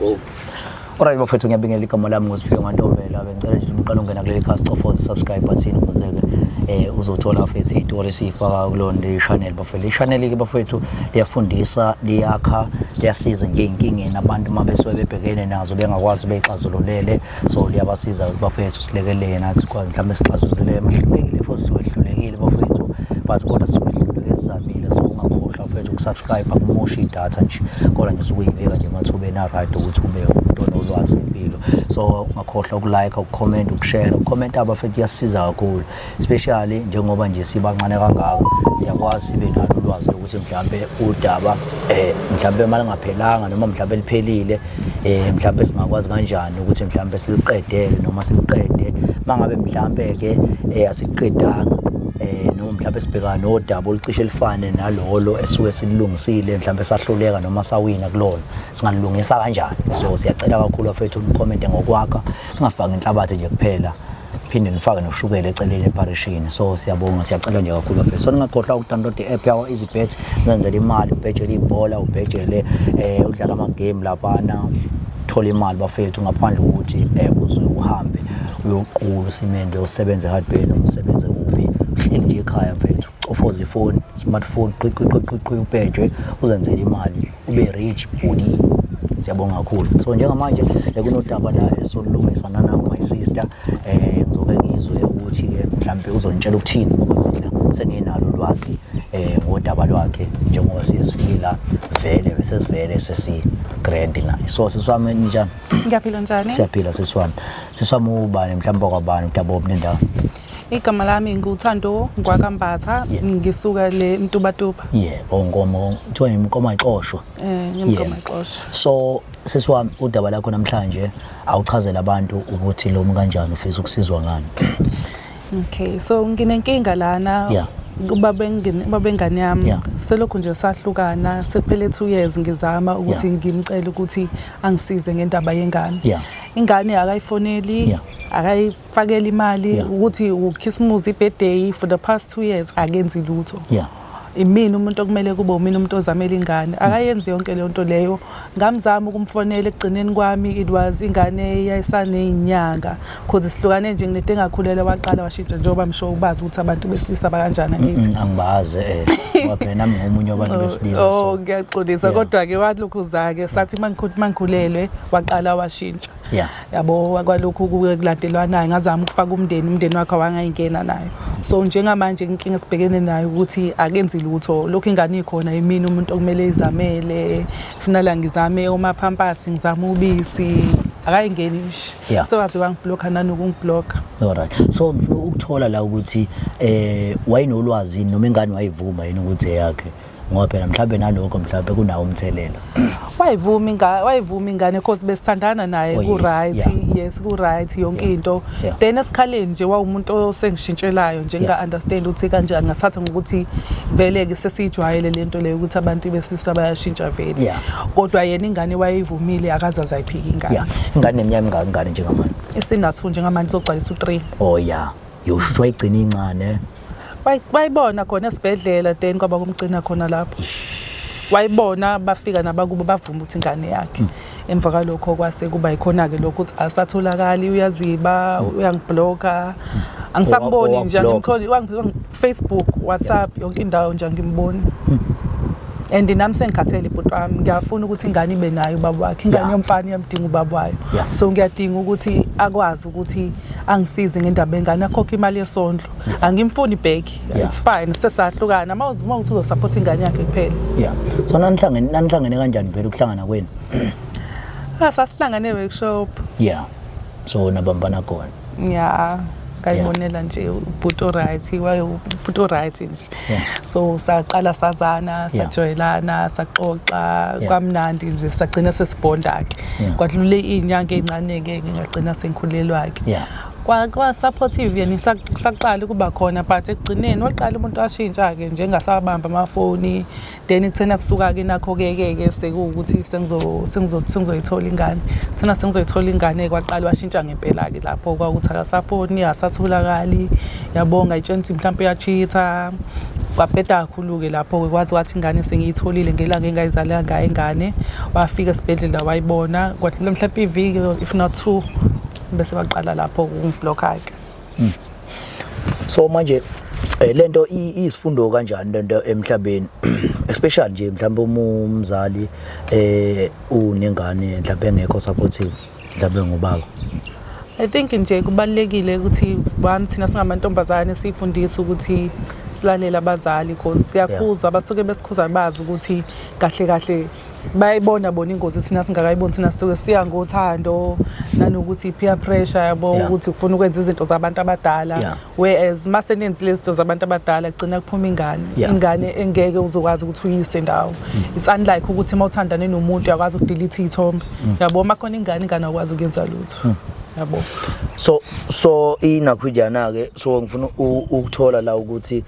Go. Alright bafethu, ngiyabingelela. Igama lami nguSiphiwe Mantombela. Bengicela nje uqala ungena kuleli khasi, cofoza subscribe button ukuze-ke uzothola bafethu iy'tori esiy'faka kulona le channel bafethu. Le channel ke bafethu liyafundisa, liyakha, liyasiza nje ey'nkingeni abantu uma besuke bebhekene nazo bengakwazi bey'xazululele. So liyabasiza bafethu, silekelele nathi sikwazi mhlawumbe sixazulule mahlulekile futhi siwehlulekile bafethu, but kodwa siwehluleke sizamile. So ungakhohlwa bafethu ukusubscribe, akumoshi idatha nje, kodwa nje sukuyibeka nje emathubeni a-right ukuthi ube umuntu onolwazi ngempilo. So ungakhohlwa ukulike, ukucomment, ukushare. Ukucomment abafethu kuyasiza kakhulu, especially njengoba nje sibancane kangaka, siyakwazi sibe nalo ulwazi lokuthi mhlambe udaba mhlambe uma lingaphelanga noma mhlambe liphelile, mhlambe singakwazi kanjani ukuthi mhlambe siliqedele noma siliqede. Mangabe mhlambe ke asiqedanga noma mhlambe sibhekana nodaba olucishe lifane nalolo esuke silungisile, mhlambe sahluleka noma sawina kulona, singalungisa kanjani? So siyacela kakhulu bafethu ucommente ngokwakha, ungafaki inhlabathi nje kuphela, phinde nifake noshukela eceleni eparishini. So siyabonga, siyacela nje kakhulu bafethu. So ningakhohlwa ukudownload i-app yawo EasyBet, uzenzele imali, ubhejele ibhola, ubhejele udlala ama-game laphana, thola imali bafethu, ngaphandle kokuthi uze uhambe uyoqula usimende, usebenze hardware noma usebenze kuphi. Uhleli nje ekhaya mfethu, cofoza ifoni, smartphone, qi qi qi qi qi, ubhejwe, uzenzele imali, ube rich budi. Siyabonga kakhulu. So njengamanje kunodaba la esolulungisa nana my sister. Ngizoke ngizwe ukuthi ke mhlambe uzonitshela ukuthini, ngoba mina senginalo ulwazi ngodaba lwakhe, njengoba siye sifike la vele bese sivele sesi grand naye. So siswami, njani? Ngiyaphila, njani? Siyaphila siswami. Siswami, ubani mhlawumbe, kwabani udaba obunendawo? Igama lami nguThando ngwakaMbatha, ngisuka le Mtubatuba. Yebo, nkomo kuthiwa inkomo ayixoshwa. Inkomo ayixoshwa. So siswami, udaba lakho namhlanje, awuchazela abantu ukuthi lo kanjani, ufisa ukusizwa ngani? Okay, so nginenkinga lana. Ubaba yami selokhu nje sahlukana, sekuphele 2 years ngizama ukuthi ngimcele ukuthi angisize ngendaba yengane. Ingane akayifoneli, akayifakeli imali, ukuthi ukhisimusi, ibirthday, for the past 2 years akenzi lutho. Imina umuntu okumele kube umina umuntu ozamela ingane, akayenzi yonke leyo nto leyo. Ngamzama ukumfonela ekugcineni kwami, it was ingane yayisaney'nyanga, cause sihlukane nje nginento engakhulelwa, waqala washintsha, njengoba msho ubazi ukuthi abantu besilisa bakanjani, angithi? Angibazi ngoba phela nami ngomunye wabantu besilisa. Oh, so ngiyaxolisa. Kodwa-ke walokhuza-ke sathi mangikhulelwe waqala washintsha. Yabo, kwalokhu kuke kulandelwanayo, ngazama ukufaka umndeni, umndeni wakhe wangayingena nayo. So njengamanje inkinga esibhekene nayo ukuthi akenzi lutho, lokhu ingane ikhona, imina umuntu okumele izamele. Funala ngizame omaphampasi, ngizame ubisi, akayingeni nje. So waze wangiblocka nanokungiblocka. Alright, so ngifuna ukuthola la ukuthi wayinolwazi noma ingane wayivuma yini ukuthi eyakhe, ngoba phela mhlawumbe nalokho mhlawumbe kunawo umthelela. Wayivuma ingane, wayivuma ingane, cause besithandana naye. Ku right. Yes, ku right yonke into. Then esikhaleni nje wawumuntu osengishintshelayo nje, nginga understand ukuthi kanjani, ngathatha ngokuthi vele ke sesijwayele lento leyo ukuthi abantu besilisa bayashintsha vele. Kodwa yena ingane wayivumile, akazazi ayiphiki ingane. Yeah, ingane neminyaka emingaki ingane njengamanje? Isina-2 njengamanje, sogcwalisa u-3. Oh yeah, yosho ukuthi wayigcina incane. Bayibona khona esibhedlela, then kwaba kumgcina khona lapho wayibona, bafika nabakubo bavuma ukuthi ingane yakhe. Emva kwalokho kwase kuba yikhona-ke lokho ukuthi asatholakali, uyaziba, uyangiblocka, angisamboni nje. Owakublock? Angimtholi Facebook, WhatsApp, yonke indawo nje angimboni. And nami sengikhathele ibhuti wami, ngiyafuna ukuthi ingane ibe nayo ubaba wakhe, ingane yomfana iyamdinga ubaba wayo. So ngiyadinga ukuthi akwazi ukuthi angisize ngendaba yengane, akhokhe imali yesondlo. Angimfuni back. It's fine, sesahlukana, uma uthi uzosupport ingane yakhe kuphela. Yeah, so nanihlangene kanjani vele ukuhlangana kwenu? Ah, sasihlangane workshop. Yeah, so nabambana khona. Ya, ngayibonela nje ubhuti oright, ubhuti oright nje. So saqala sazana, sajwayelana, saxoxa kwamnandi nje, sagcina sesibonda-ke. Kwadlule iy'nyanga ey'ncane-ke, ngagcina sengikhulelwa-ke. Kwa supportive yena saqala ukuba khona, but ekugcineni waqala umuntu washintsha-ke nje, engasabamba amafoni. Then kuthena kusuka-ke nakho-ke ke sekuwukuthi sengizoyithola ingane, thina sengizoyithola ingane, kwaqala washintsha ngempela-ke lapho, kwakuthi akasafoni, akasatholakali, yabo. Ngayitshela ukuthi mhlawumpe uya-cheat-a, Kwabheda kakhulu-ke lapho-ke, kwathi wathi ingane sengiyitholile ngelanga engayizala ngayo ingane. Wafika esibhedlela wayibona, kwadlula mhlawumpe iviki if not two, bese baqala lapho ukungiblokha-ke. So manje lento iyisifundo kanjani lento emhlabeni, especially nje mhlawumbe uma umzali unengane mhlawumbe engekho supportive, mhlawumbe ngubaba? I think nje kubalulekile ukuthi one, thina singamantombazane siyifundise ukuthi silalele abazali, because siyakhuzwa, abasuke besikhuza bazi ukuthi kahle kahle bayayibona bona ingozi thina singakayiboni. Thina sisuke siya ngothando nanokuthi peer pressure, yabo, ukuthi ufuna ukwenza izinto zabantu abadala, whereas mase nenze lezi zinto zabantu abadala kugcina kuphuma ingane, ingane engeke uzokwazi ukuthi uyise ndawo. It's unlike ukuthi uma uthandane nomuntu uyakwazi ukudelete iy'thombe, yabo. Uma khona ingane, ingane awukwazi ukuyenza lutho, yabo. So inakhwijana ke, so ngifuna ukuthola la ukuthi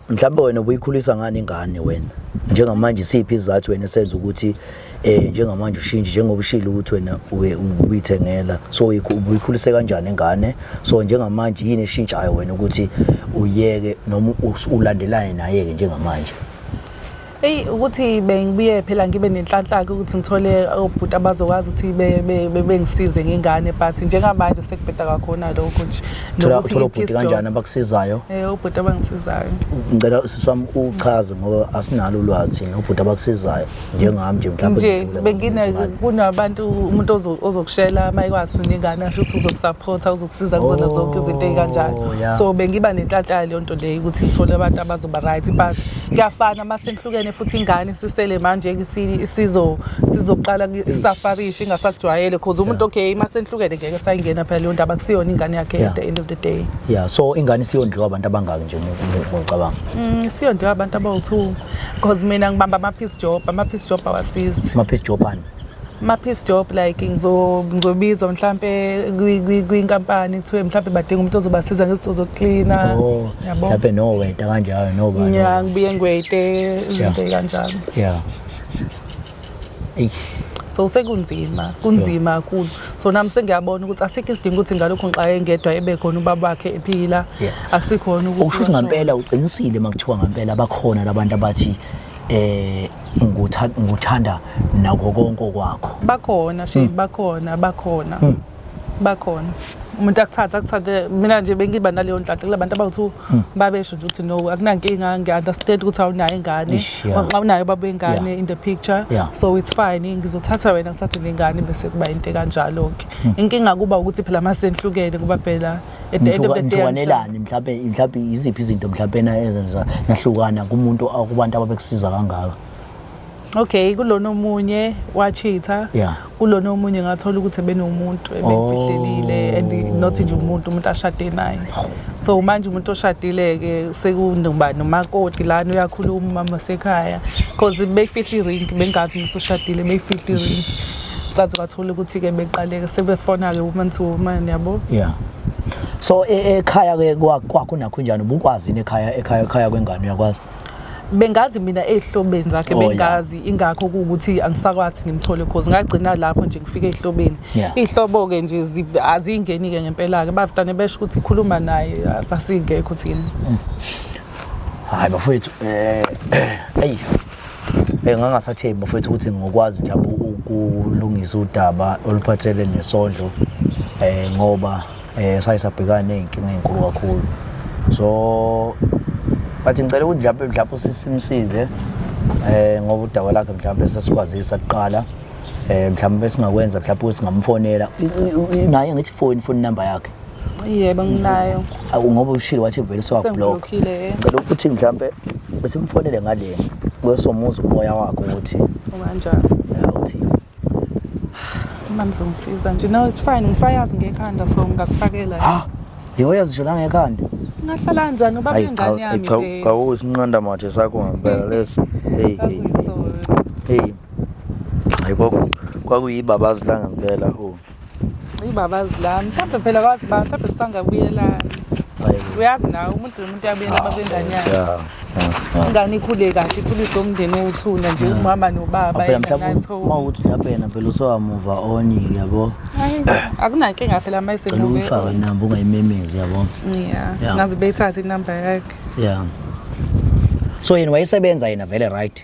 mhlawumbe wena ubuyikhulisa ngani ingane wena njengamanje? Siphi isizathu wena esenza ukuthi njengamanje ushintshe, njengoba ushilo ukuthi wena ubuyithengela? So ubuyikhulise kanjani ingane? So njengamanje yini eshintshayo wena ukuthi uyeke noma ulandelane naye ke njengamanje? Eyi, ukuthi bengibuye phela ngibe nenhlanhla-ke ukuthi ngithole obhuti abazokwazi ukuthi bengisize ngengane, but njengamanje sekubheda kakhona lokho nje. Thola thola ubhuti kanjani abakusizayo? Ubhuti abangisizayo. Ngicela sisi wami uchaze, ngoba asinalo ulwazi thina, ubhuti abakusizayo njengami nje mhlawumbe nje ngidlule bengine ngesimali. Kunabantu, umuntu ozokushela uma ekwazi unengane, asho ukuthi uzokusupport, uzokusiza kuzona zonke izinto ey'kanjalo. So bengiba nenhlanhla leyo nto leyo ukuthi ngithole abantu abazoba right, but kuyafana uma senihlukene futhi ingane isisele manje sizoqala isafarishe ingasakujwayele, cause umuntu, okay, uma senihlukene ngeke sayingena phela leyo ndaba, kusiyona ingane yakhe at the end of the day. Yeah, so ingane isiyondliwa abantu abangaki nje ngicabanga? Siyondliwa abantu abawu-two, because mina ngibamba ama-piece job, ama-piece job awasizi. Ama-piece job ani? Ama-piece job like ngizobizwa mhlampe kwinkampani, kuthiwe mhlampe badinga umuntu ozobasiza ngezinto zokuklina. Oh. Yabo. Mhlawumbe noweta kanjalo noba Ya, ngibuye ngiweyite, izinto ey'kanjalo. Yeah. Eyi. So sekunzima, kunzima kakhulu. So nami sengiyabona ukuthi asikho isidingo ukuthi ngalokhu ngixake ngedwa, ebe khona ubaba wakhe ephila. Akusikhona ukuthi Okusho ukuthi ngampela uqinisile makuthiwa ngampela bakhona labantu abathi nguthanda nako konke kwakho. Bakhona shame, bakhona, bakhona, bakhona. Umuntu akuthatha, akuthathe. Mina nje bengiba naleyo nhlanhla kula bantu abawu-two, babesho nje ukuthi no, akunankinga, ngiya-understand ukuthi awunayo ingane. Ish, yeah. Awunayo baba wengane in the picture, so it's fine, ngizothatha wena, ngithathe nengane, bese kuba into ekanjalo-ke. Inkinga kuba ukuthi phela masenhlukene, kuba phela at the end of the day Nihlukanelani mhlawumbe iziphi izinto mhlawumbe na ezenza nahlukana kumuntu, kubantu ababekusiza kangaka? Okay, kulona omunye wachitha. Kulona omunye ngathola ukuthi ebenomuntu ebengifihlelile, and not nje umuntu, umuntu ashade naye. So manje umuntu oshadile-ke sekunoba nomakoti lana, uyakhuluma umama sekhaya, because beyifihla i-ring, bengazi umuntu oshadile, beyifihla i-ring, kwaze kwathola ukuthi-ke beqaleke sebefona-ke woman to woman, yabo. Yeah, so ekhaya ke kwakho nakho njani, ubukwazi ekhaya ekhaya kwengane, uyakwazi? Bengazi mina ey'hlobeni zakhe. Bengazi, ingakho kuwukuthi angisakwazi ngimthole, cause ngagcina lapho nje ngifike ey'hlobeni. Iy'hlobo-ke nje aziyingeni-ke ngempela-ke, bavutane besho ukuthi khuluma naye, sasingekho thina. Hayi bafowethu, eyi, ngangasathembi bafowethu ukuthi ngokwazi mhlawumbe ukulungisa udaba oluphathele nesondlo, ngoba saye sabhekana ney'nkinga ey'nkulu kakhulu. So but ngicela ukuthi mhlawumbe usisimsize, ngoba udaba lakhe mhlawumbe sesikwazile sakuqala, mhlawumbe besingakwenza mhlawumbe ukuthi singamfonela naye, ngithi phone number yakhe. Yebo, nginayo. Awu, ngoba ushilo wathi vele sewablock. Sengiblockile. Ngicela ukuthi mhlambe besimfonele ngale kwesomuzi umoya wakho ukuthi Kanjani? Ya, uthi Uma nizongisiza nje, no, it's fine, ngisayazi ngekhanda, so ngingakufakela. Ha, yiwo yazisho la ngekhanda. Ngahlala kanjani ubaba Hayi, cha, ingane yami cha. phela? Kawusinqanda mathe sakho ngempela leso, hey hey. Kwakuyiso. Hey, hayi, kwakuyibabazi la ngempela, oh. Ibabazi la, mhlawumbe phela kwazi ba mhlawumbe sisangabuyelana. Hayi. Uyazi nawe, umuntu nomuntu uyabuyela babengane yakhe. Ya. Ingane ikhule kahle, ikhuliswe umndeni owuthuna nje, umama nobaba Phela in a nice mhlawumbe home. uma ukuthi mhlawumbe yena phela usewamuva on, yabo. Hayi, akunankinga phela uma Cela isemuve. uyifake inamba, ungayimemezi, yabo. Yeah. Yeah. Ngaze beyithathe inamba yakhe. Yeah. So yena wayesebenza yena vele right?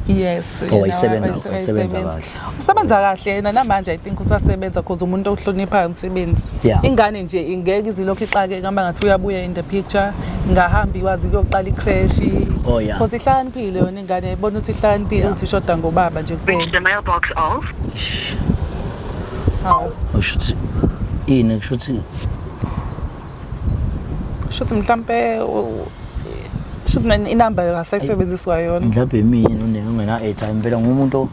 Yes. Oh, wayesebenza wayesebenza kahle. Usebenza kahle yena namanje I think usasebenza because umuntu ohloniphayo umsebenzi. Yeah. Ingane nje ingeke izilokhu ixake ngamba ngathi uyabuya in the picture, ingahamba ikwazi ukuyoqala i-crash. Oh, yeah. Because ihlakaniphile yona ingane, ibona ukuthi ihlakaniphile Yeah. ukuthi ishoda ngobaba nje kuphela. Reach the mailbox of Hawu. Usho ukuthi ini kusho ukuthi Shuthi mhlambe shuthi inamba akasayisebenziswa yona. mhlawumbe mina ungena airtime phela ngumuntu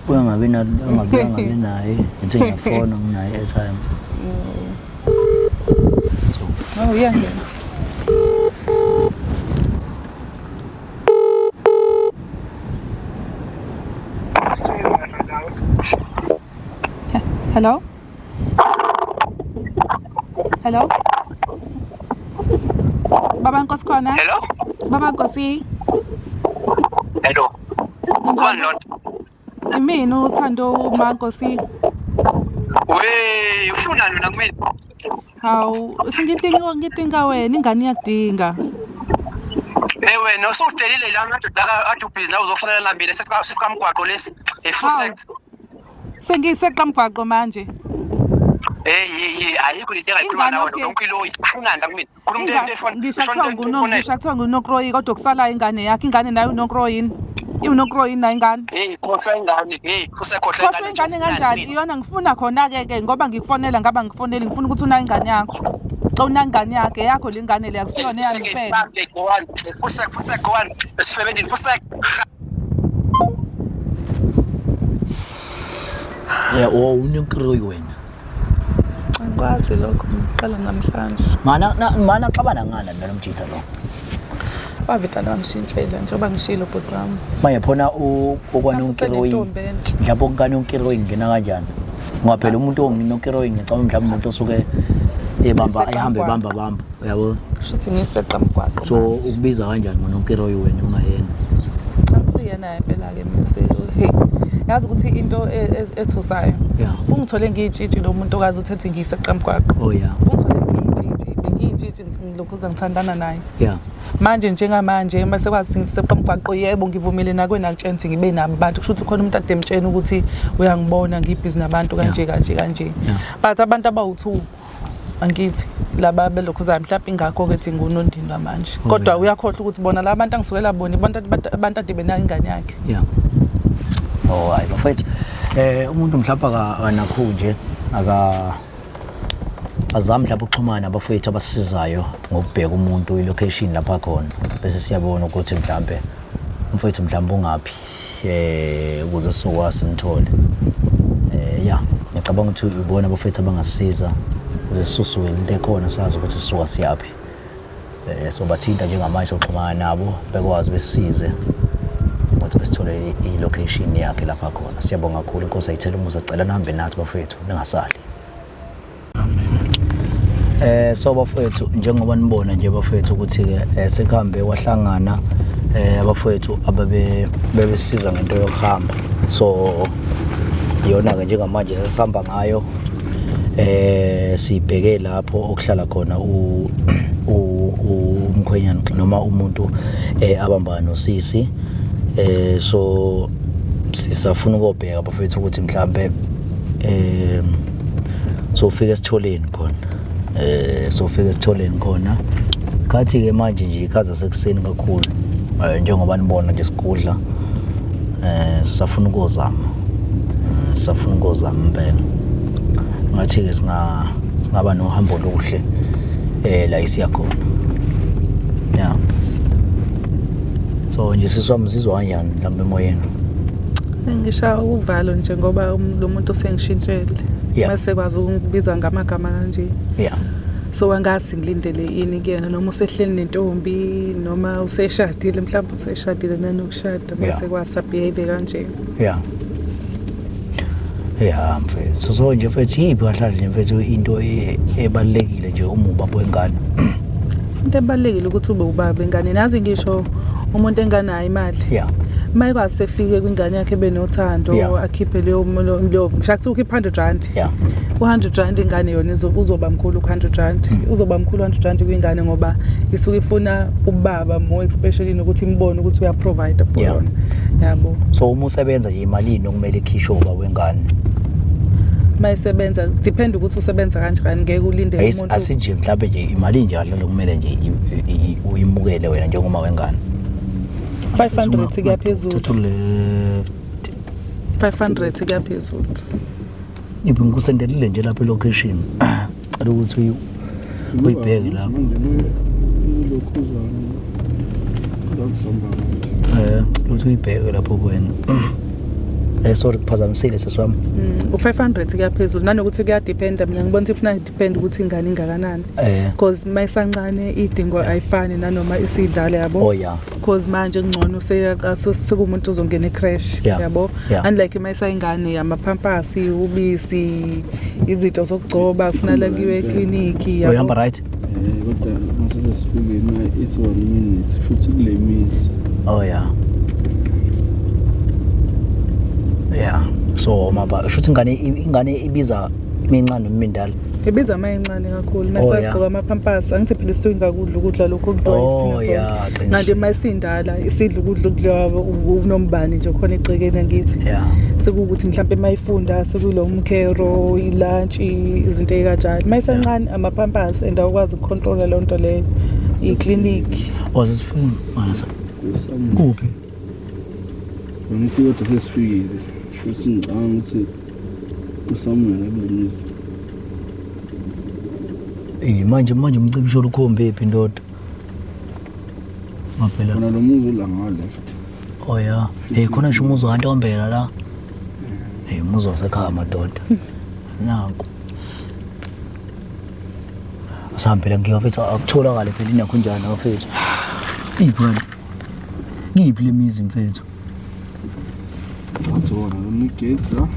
uyangabi na angabi angabi naye ngithi ngiyafona nginaye airtime. So Oh, iyangena. Hello? Hello? Baba Nkosi khona? Hello? Baba Nkosi. Hello. Ubani lona? Imina uThando uMaNkosi. We, ufunani wena kumina? Hawu, singidinga ngidinga wena ingane iyakudinga. Eh wena usudelile la ngathi ade ubhizi la uzofonela na mina sesikamgwaqo lesi. Efusek. Sengiseqa mgwaqo manje. Hey hey hey ayikho lento engayikhuluma Ingane nawe okay. yonke iloyi. Ufunani la kumina? Khuluma into efona. Ngisho kuthiwa nguno ngisho kuthiwa ngunokroyi kodwa kusala ingane yakhe ingane nayo unokroyi yini? Iwunokroyi yini nayo ingane? Hey khohlwa ingane. Hey usekhohlwa Khohlwa ingane. ingane kanjani? Iyona ngifuna khona ke ke ngoba ngikufonela ngaba ngifoneli ngifuna ukuthi unayo ingane yakho. Xa unayo ingane yakhe yakho le ngane le akusiyona eyami kuphela. Go on. Fusek fusek go on. Esifebendini fusek. yeah, oh unokroyi wena. Angikwazi lokho ngiqala namhlanje. Mana na mana xabana ngana nalo mjitha lo. Wavele wangishintshela njengoba ngishilo bhuti wami. Manje phona okwanonkiroyi Usenentombi entsha. mhlawumbe okanonkiroyi ngena kanjani? Ngoba phela umuntu onginonkiroyi ngicabanga mhlawumbe umuntu osuke ebamba Eseqa ehamba umgwaqo. ebamba bamba uyabo. Shuthi ngiseqa mgwaqo. So ukubiza kanjani ngononkiroyi wena ungayena? Angisiyena impela ke misi. Hey. Yazi ukuthi into ethusayo. Yeah. Ungithole ngiyitshitshi lo muntu okazi uthethe ngiseqa mgwaqo. Oh yeah. Ungithole ngiyitshitshi, bengiyitshitshi ngilokhuza ngithandana naye. Yeah. Manje njengamanje mase kwazi ngiseqa mgwaqo yebo ngivumile nakwena kutshela ukuthi ngibe nabo abantu kusho ukuthi khona umuntu ade emtshela ukuthi uyangibona ngibhizi nabantu kanje kanje kanje. Yeah. But abantu abawu2 angithi laba belokhuzayo mhlawumbe ingakho ke thi ngunondindwa manje. Oh, Kodwa yeah. uyakhohlwa ukuthi bona la bantu angithukela bona abantu abantu ade benayo ingane yakhe. Yeah. Oh hayi bafethu. Umuntu mhlawumbe akanakho nje aka azame mhlawumbe ukuxhumana nabafowethu abasizayo ngokubheka umuntu i-location lapha khona bese siyabona ukuthi mhlawumbe umfowethu mhlawumbe ungaphi ukuze sizokwazi simthole. Yeah, ngiyacabanga ukuthi ibona abafowethu abangasiza ukuze sisusuke into ekhona sazi ukuthi sisuka siyaphi. So bathinta njengamanje soxhumana nabo bekwazi besisize ukuthi besithole i-location yakhe lapha khona. Siyabonga kakhulu, inkosi ayithele umusa, cela nihambe nathi bafowethu ningasali. So bafowethu njengoba nibona nje bafowethu ukuthi ke sekuhambe kwahlangana abafowethu ababe bebesiza ngento yokuhamba. So iyona ke njengamanje sesihamba ngayo sibheke lapho okuhlala khona umkhwenyana noma umuntu abambana nosisi. So sisafuna ukobheka bafethu ukuthi mhlambe sofika esitholeni khona. Sofika esitholeni khona. Khathi ke manje nje ikhaza sekuseni kakhulu. Njengoba nibona nje sigudla sisafuna ukozama. Sisafuna ukozama impela. Ngathi ke singaba nohambo oluhle la isiya khona. Yeah. So nje sisi wami sizwa kanjani mhlawumbe emoyeni? Ngishaya uvalo nje ngoba lo muntu usengishintshele. Yeah. Mase kwazi ukungibiza ngamagama kanje. Yeah. So angazi ngilindele ini kuyena noma usehleli nentombi noma useshadile mhlawumbe useshadile nanokushada mase kwasa behave kanje. Yeah. Yeah mfethu. So nje mfethu yiphi kahle nje mfethu into ebalekile nje uma ubaba wengane? Into ebalekile ukuthi ube ubaba wengane. Nazi ngisho umuntu enganayo imali. Yeah. Mayikwazi sefike kwingane yakhe benothando akhiphe leyo leyo ngisho kuthiwa ukhipha 100 rand. U-100 rand ingane yona uzoba mkhulu ku-100 rand. Uzoba mkhulu 100 rand kwingane ngoba isuke ifuna ubaba more especially nokuthi imbone ukuthi uyaprovide for yona. Yabo. So uma usebenza nje imalini okumele ikhishwe ubaba wengane? Mayisebenza depend ukuthi usebenza kanjani, ngeke ulinde umuntu. Asinje mhlawumbe nje imali nje kahle lokumele nje uyimukele wena njengoma wengane. 500 kuya phezulu. To left. 500 kuya phezulu. Ibe ngikusendelile nje lapha elocation. Cela ukuthi uyibheke lapho. Ukuthi uyibheke lapho kuwena. Sorry kuphazamisile sisi wami. U500 kuya phezulu nanokuthi kuya depend, mina ngibona ukuthi ifuna depend ukuthi ingane ingakanani. Because mayisancane idingo ayifani nanoma isidala, yabo. Oh yeah. Because manje kungcono sekuwumuntu ozongena ecrash, yabo. Unlike mayisayingane amapampasi, ubisi, izinto zokugcoba kufanele kuyiwe ekliniki, yabo. Uyahamba right? Kodwa mase sifike na it's 1 minute futhi kule mizi. Oh yeah. Yeah. So maba shuthi ingane ibiza imincane imindala. Ibiza amayincane kakhulu masagqoka amapampasi, angithi phela isuke ingakudla ukudla lokhu okudliwa yisina sonke. Kanti mayisindala isidla ukudla okudliwa unombani nje khona egcekeni angithi. Sekuwukuthi mhlawumbe mayifunda sekulo umkhero, ilunch, izinto ezikanjalo. Mayisancane amapampasi and awukwazi ukucontrola leyo nto leyo. Iclinic. Oh sesifuna manje. Kuphi? Ngithi kodwa sesifikile. Shuthi ngicabanga ukuthi kusamele kule mizi. Manje umcibisho olukhombe phi ndoda? Maphela. Khona lo muzi la nga left. Oh yeah. Hey khona nje umuzi waNtombela la. Hey umuzi wasekhaya madoda. Nanku. Asambe ngiyo mfethu akutholakale phela inakho njani mfethu. Iphi? Ngiphi le mizi mfethu? Athi wona lo gate la.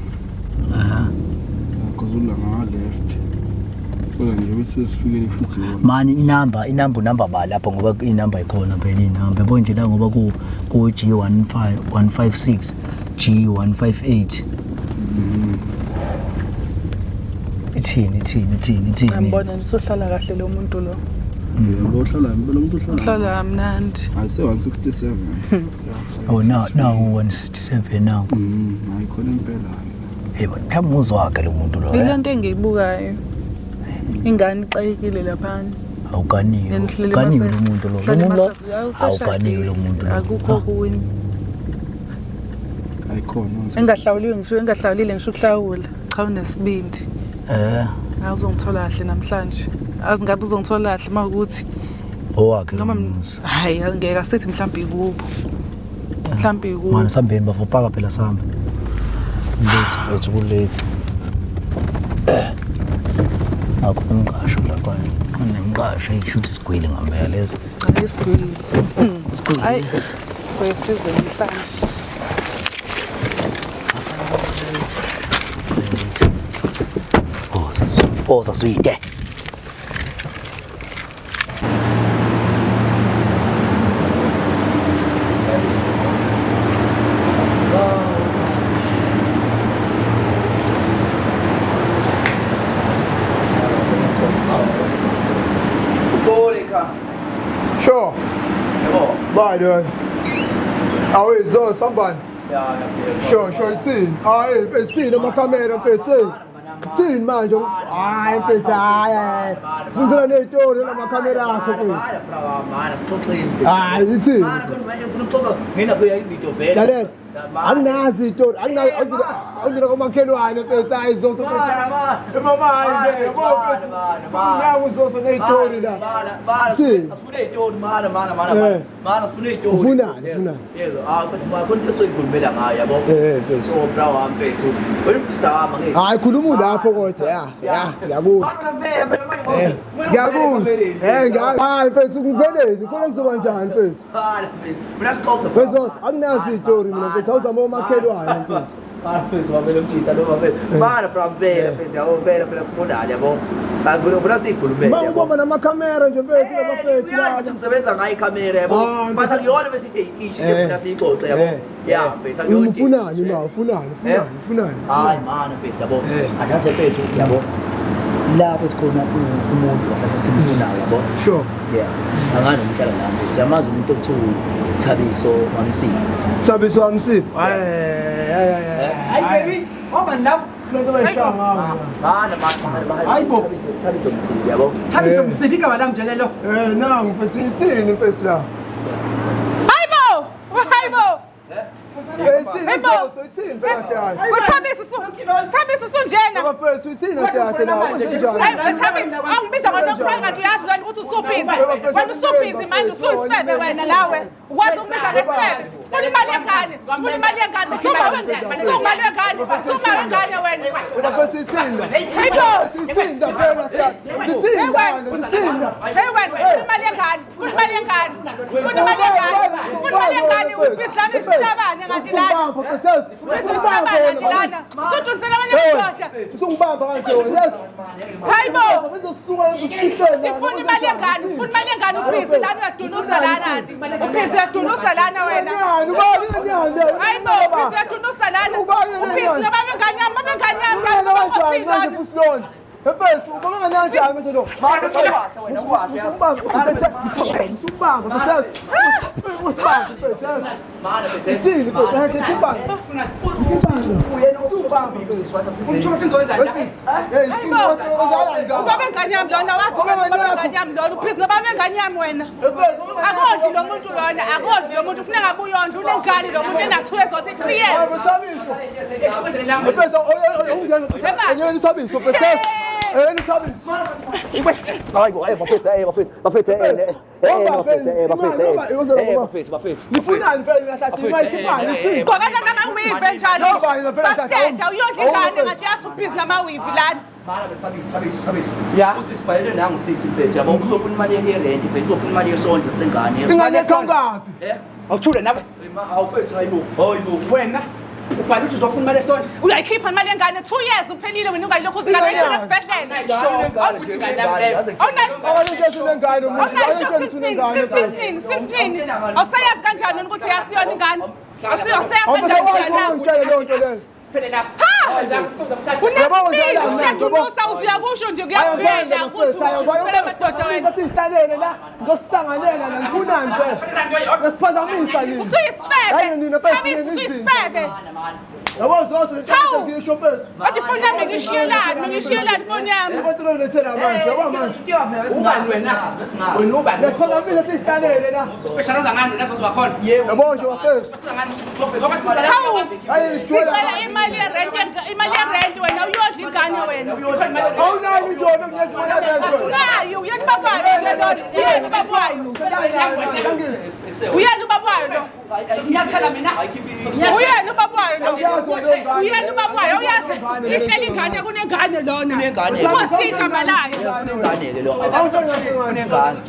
Akuzula nga left. Kodwa nje ukuthi sesifikile futhi wona. Mani inamba unamba ba lapho ngoba inamba ikhona phela inamba. Yabo nje la ngoba ku G15 156 G158. Ithini. Ngibona nisohlala kahle lo muntu lo. Yebo uhlala impela umuntu uhlala. Uhlala kamnandi. Ayise 167. Oh no 167 nanku. Ayikhona impela. Hey mhlawumbe umuzi wakhe lo muntu lo. Ile nto engiyibukayo. Ingane ixakekile laphana. Awuganiwe. Uganiwe lo muntu lo. Awuganiwe lo muntu lo. Akukho kuwini. Ayikhona. Engahlawuliwe ngisho engahlawulile ngisho ukuhlawula. Cha unesibindi. Awuzongithola kahle namhlanje. Azi ngabe uzongithola kahle mawukuthi owakhe noma hayi angeke asithi mhlawumbe ikubo. Mhlawumbe ikubo. Manje sambeni bafopaka phela sambe. Late kulate. Akho umqasho lapha. Kunemqasho eshuthi sigwile ngempela lezi. Isigwile. Hayi soyisizwe namhlanje. Oh, sweet. Sure. Bye then. Away, so somebody. Sure, it's in. Ah, it's in. I'm camera, it's in. Thini manje? Hayi mfethu, hayi. Sisela nezitori namakhamera akho mfethu. Hayi ithini? Mina kuya izinto vele. Lalela. Anginazi izitori, anginazi komakhelwane mfethu, hayi zoso mfethu. Mama hayi nje, yabo mfethu. Nangu zoso nezitori la. Asifune izitori mana. Mana sifune izitori. Ufunani? Yebo, ah mfethu khona into esoyikhulumela ngayo yabo. Mfethu. So bra wami mfethu. Wena umthama ngeke. Hayi khuluma lapho kodwa ya. Ya, ngiyakuzwa. Ngiyakuzwa. Hayi mfethu ngiveleni, khona kuzoba njani mfethu? Mina sixoxe. Mfethu anginazi izitori mina mfethu, awuzama omakhelwane mfethu. Mfethu wamele umjitha lo mfethu. Mana bra mfela mfethu yabo mfela phela sibonane yabo. Ngifuna ufuna sikhulumele. Ma ubamba namakhamera nje mfethu labafethu la. Ukuthi ngisebenza ngayo ikhamera yabo. But akuyona bese ithi ishi ke funa siyixoxe yabo. Yeah mfethu akuyona. Ufunani ma ufunani ufunani ufunani. Hayi mana mfethu yabo. Akahle mfethu yabo. Lapho sikhona umuntu ahlahla simfunayo yabo. Sure. Yeah. Angani umhlala la mfethu. Yamazi umuntu okuthiwa Thabiso Wamsiphi. Thabiso Wamsiphi. Hayi hayi hayi baby. Obani lapho? Kulento bayishaya ngawo. Mana mana mana. Hayibo. Thabiso Msiphi yabo. Thabiso Msiphi igama lami nje lelo. Nangu mfethu ithini mfethu la? Hayibo! Hayibo! Ithini so ithini phela kahle. Uthabiso su Thabiso usunjena. Bafethu ithini kahle kahle la? Hayi Thabiso awungibiza ngoNokroyi kanti uyazi wena ukuthi usubhizi. Wena usubhizi manje usuyisifebe wena nawe. Ukwazi ukubiza ngesifebe. Sifuna imali yengane. Sifuna imali yengane. Usuma wengane. Usuma wengane. Usuma wengane wena. Bafethu ithini? Hayibo! Ithini phela kahle. Ithini? Ithini? Hey wena ufuna imali yengane. Ufuna imali yengane. Ufuna imali yengane. Ufuna imali yengane ubhizi lana isitabane ngathi lana. Usungibamba Usudunisela abanye amadoda. Usungibamba kanje wena. Yes. Hayibo. Ngizosuka ngizofihlela. Sifuna imali yengane, ufuna imali yengane ubhizi lana uyadunusa lana. Ubhizi uyadunusa lana wena. Ubani ubani? Hayibo, ubhizi uyadunusa lana. Ubhizi nobaba engane yami, baba engane yami. Ubani manje futhi lona? Mfethu, ubona kanjani manje lo? Usungibamba. Usungibamba mfethu. Usibamba mfethu. Ithini mfethu? Hayi ibamba. Usubamba Ubaba engane yami lona wazi ubaba engane yami lona ubhizi nobaba engane yami wena. Akodli lo muntu lona, akodli lo muntu ufuna ngabe uyondla unengane lo muntu ena 2 years or 3 years. Thabiso. Mfethu, ungena Thabiso mfethu. Thabiso. Hayibo, hayi bafethu, hayi bafethu, bafethu bafethu bafethu. Nifunani mfethu ngahlathi imali imali ithini? Gqokela namawivi enjalo. Basteda uyondla ingane ngathi yazi ubhizi namawivi lana. Mana Thabiso, Thabiso, Thabiso. Usisibhalele nangu sisi mfethu yabo uzofuna imali yerent mfethu uzofuna imali yesondlo sengane. Ingane ekhangaphi? Awuthule nawe. Awufethu hayibo. Hayibo. Wena ubhala ukuthi uzofuna imali esondlo. Uyayikhipha imali yengane 2 years uphelile wena ungayilokhu uzingane esibhedlela. Awusayazi kanjani ukuthi yathi yona ingane? Awusayazi kanjani? Phela lapha. Unesibindi usiyadunusa usiyakusho nje kuyavela ukuthi sihlalele la ngizosisanganela la ngifunani mfethu. Nesiphazamisa yini? Usuyisifebe. Thabiso usuyisifebe. Yabo zoso ngisho mfethu. Bathi ifoni yami ngishiyelani, ngishiyelani ifoni yami. Yabo lethela manje, yabo manje. Ubani wena? Wena ubani? Nesiphazamisa sihlalele la. Specialize ngani la zozwa khona? Yabo nje bafethu. Hawu. Sicela imali yerent, imali yerent wena uyodla ingane wena. Awunayo injolo kunesimali yerent. Unayo, uyena babayo nje lona. Uyena babayo. Uyena babayo lo. Ngiyathela mina. Uyena ubabayo lo. Uyena ubabayo uyazi. Ihleli ingane kunengane lona. Inkosi igama layo. Kunengane ke lo. Kunengane.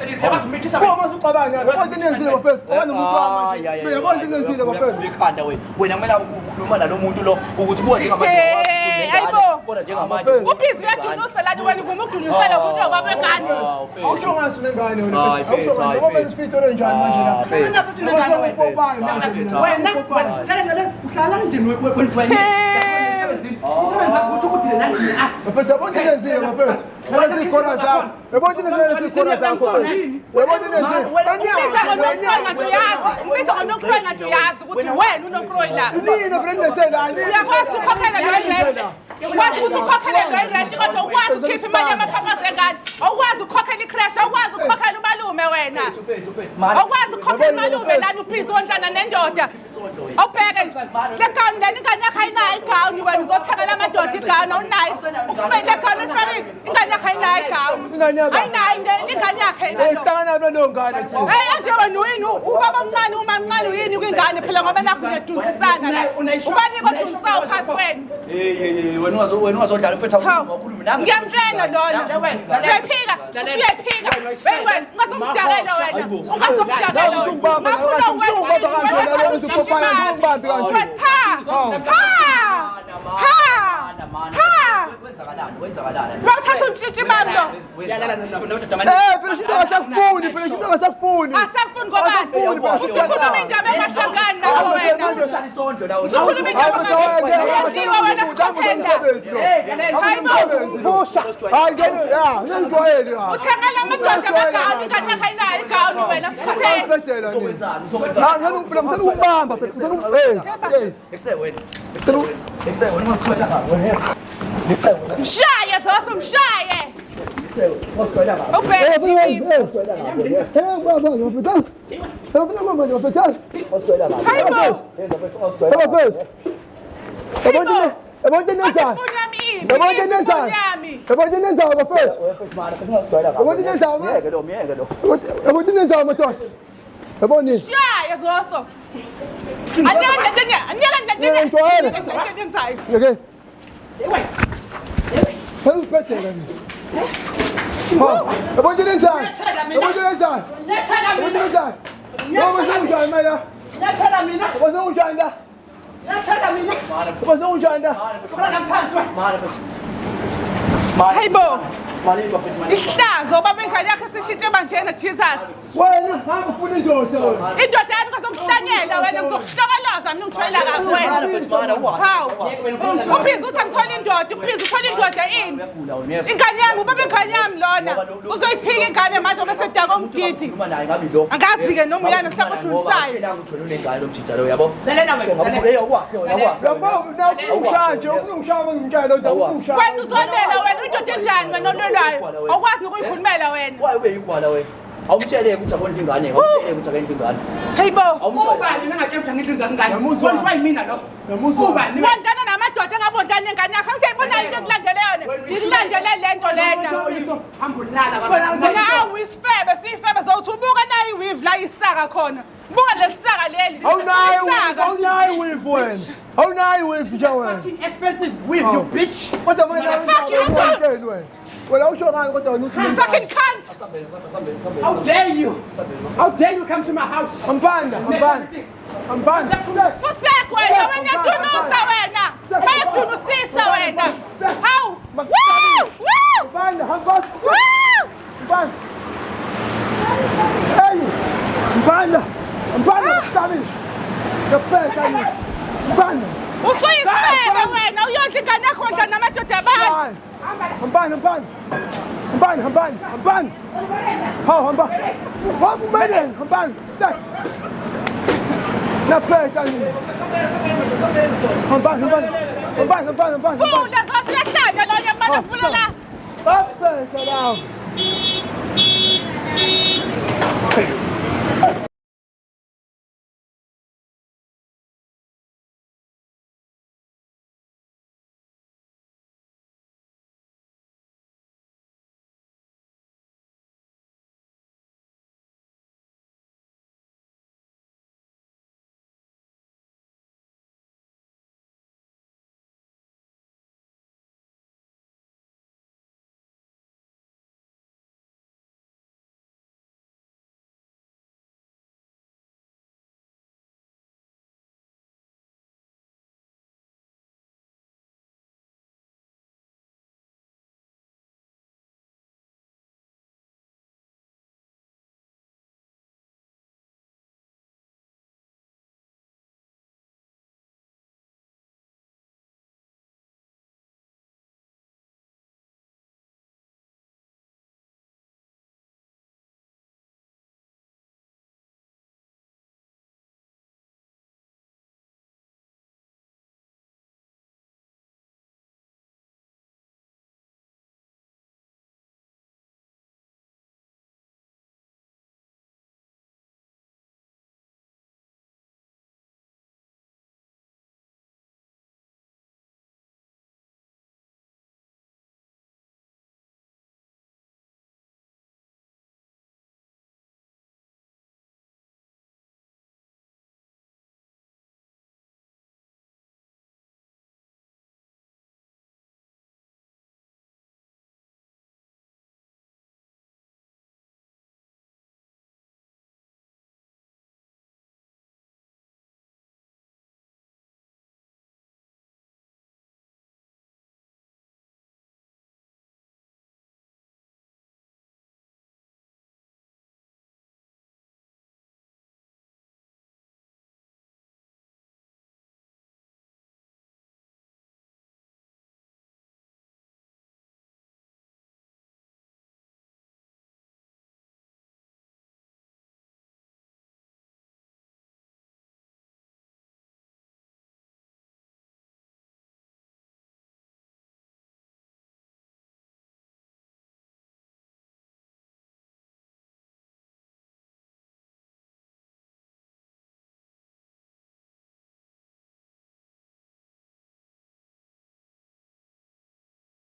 Uma usuxabana yabo into enenzile bafethu. Ngoba nomuntu wami manje. Yabo into enenzile bafethu. Ikhanda wena. Wena kumele ukhuluma nalo muntu lo ukuthi buka njengamanje. Hayibo. Kodwa njengamanje. Ubhizi uyadunusa lana wena uvuma ukudunusela umuntu obaba engane. Awusho ngathi unengane wena. Awusho ngathi ngoba isifito lenjani manje la. Wena wena uhlala endlini wena. Umsebenzi wakho uthi ukudile nandlini asi. Bafethu yabo into enenzile bafethu. Nalezi khona zakho. Yabo into enenzile khona zakho bafethu. Yabo into enenzile. Ubiza ngoNokroyi ngathi uyazi. Ubiza ngoNokroyi ngathi uyazi ukuthi wena uNokroyi la. Nina phela ninesela. Uyakwazi ukukhokhela le rent. Ukwazi ukuthi ukhokhele le rent kodwa ukwazi ukukhipha imali yamaphaphazi engane. Awukwazi ukukhokhela i-crash, awukwazi ukukhokhela umalume wena. Awukwazi ukukhokhela umalume lana ubhizi wondlana nendoda. Awubheke nje. Le gawuni lena ingane yakho ayinayo igawuni wena uzothengela amadoda igawuni awunayo. Ufike le gawuni efakile ingane yakho ayinayo igawuni. Ayinayo ingane yakhe. Ihlangana naleyo ngane thina. Hey nje wena uyini ubaba omncane uma mncane uyini kwingane phela ngoba nakho niyaduntsisana la. Ubani koduntsisayo phakathi wenu? Hey wena wena ungazodlala mfethu awukhulumi nami. Ngiyamtshela lona. Uyayiphika, uyayiphika. Hey wena ungazomdakela wena. Ungazomdakela. Usungibamba, usungibamba kanje la wena uthi popaya ungibambi kanje. Ha! Ha! Ha! Ha! Kwenzakalani? Kwenzakalani? Wawuthatha untshintshi bami lo. Eh, phela shinto akasakufuni, phela shinto akasakufuni. Asakufuni ngoba Asakufuni, phela shinto usukhuluma indaba engahlangani nawe wena. Ushaya isondlo la. Usukhuluma indaba engahlangani wena sikhothenda. Hayi ngene, ya, ngengijwayele ya. Uthengela amadoda amagawuni ingane yakho ayinayo igawuni wena sikhothenda. Usibhedlela nini? Uzokwenzani? Uzokwenzani? Ha, ngene phela ngisela ukubamba phela, ngisela eh, eh. Ekuse wena. Ekuse wena ungasikhwela kabi. Ekuse wena. Mshaye Zoso mshaye. Ungasikhwela kabi. Ubheke nje. Eh, baba, ngiyafetha. Eh, baba, ngiyafetha. Ungasikhwela kabi. Hayibo. Baba, first. Yabona yabona nenzani? Ifoni yami iphi? Yabona Ifoni nenzani? yami. Yabona nenzani bafethu? Yabona nenzani? Myeke lo, myeke lo. Yabona nenzani madoda? Yabona nini? Mshaye Zoso. Anyaka nantenya, anyaka nantenya. Ngiyajwayela. Ngiyenzayo. Ngeke. Sengibhedela nini? Ha, yabona nenzani? Yabona nenzani? Yabona nenzani? Yabona sengunjani manje? Lethela mina. Yabona sengunjani la? Lethela mina. Yabona sengunjani la? Hlala phansi wena. Hayibo. Ihlazo baba ingane yakhe sishintshe manjena Jesus. Wena hamba ufuna indoda wena. Indoda yami ngazokuhlanyela wena ngizokuhlokoloza mina ungijwayela kabi wena. Hawu. Ubhizi uthi angithole indoda, ubhizi uthola indoda ini? Ingane yami ubaba ingane yami lona. Uzoyiphika ingane manje bese edaka umgidi. Uma naye ngabe lo. Angazi-ke noma uyena mhlawumbe udulisayo. Utshela ukuthi wena unengane lomjija lo yabo. Lalela wena. Ngabe ukwakhe wena kwakhe. Yabo ufuna ungishaya nje, ufuna ungishaya ngimtshela ukuthi ufuna ungishaya. Wena uzolela wena uyindoda enjani wena olwelwayo? Awukwazi nokuyikhulumela wena. Why ube yigwala wena? Awumtshele ukuthi akondla ingane, awumtshele ukuthi akendla ingane. Hayibo. Ubani ningatshela ukuthi angidli ingane ngane. Yamuzwa. Wena yimina lo. Yamuzwa. Ubani? Wondlana namadoda engabondlani nengane yakho. Angisayibona into ekulandele yona. Ngikulandele le nto lena. Hamba ulala baba. Nawu isifebe, sifebe zokuthi ubuka nayi iweave la isaka khona. Buka lelisaka leli. Awunayo Isaka. awunayo weave wena. Awunayo weave nje wena. Fucking expensive weave you bitch. Kodwa manje Fuck you, awunayo wena. Wena usho ngani kodwa wena uthi Fucking cunt. How dare you? How dare you come to my house? Ambanda, ambanda. Ambanda. Fusek wena wena dunusa wena. Bayakudunusisa wena. Hawu. Woo! Woo! Ambanda, hamba. Woo! Ambanda. Hey! Ambanda. Ambanda, stop Ngiyakubheka mina. Ambanda. Usuyisifebe wena uyondla ingane yakho wondla namadoda abantu. Hambani, hambani. Hambani, hambani, hambani. Hawu hamba. Hamba umeleni, hambani. Sek. Ngiyakubheka mina. Hambani, hambani. Hambani, hambani, hambani. Funda zosiyahlanya lona manje funa la. Babheka lawo.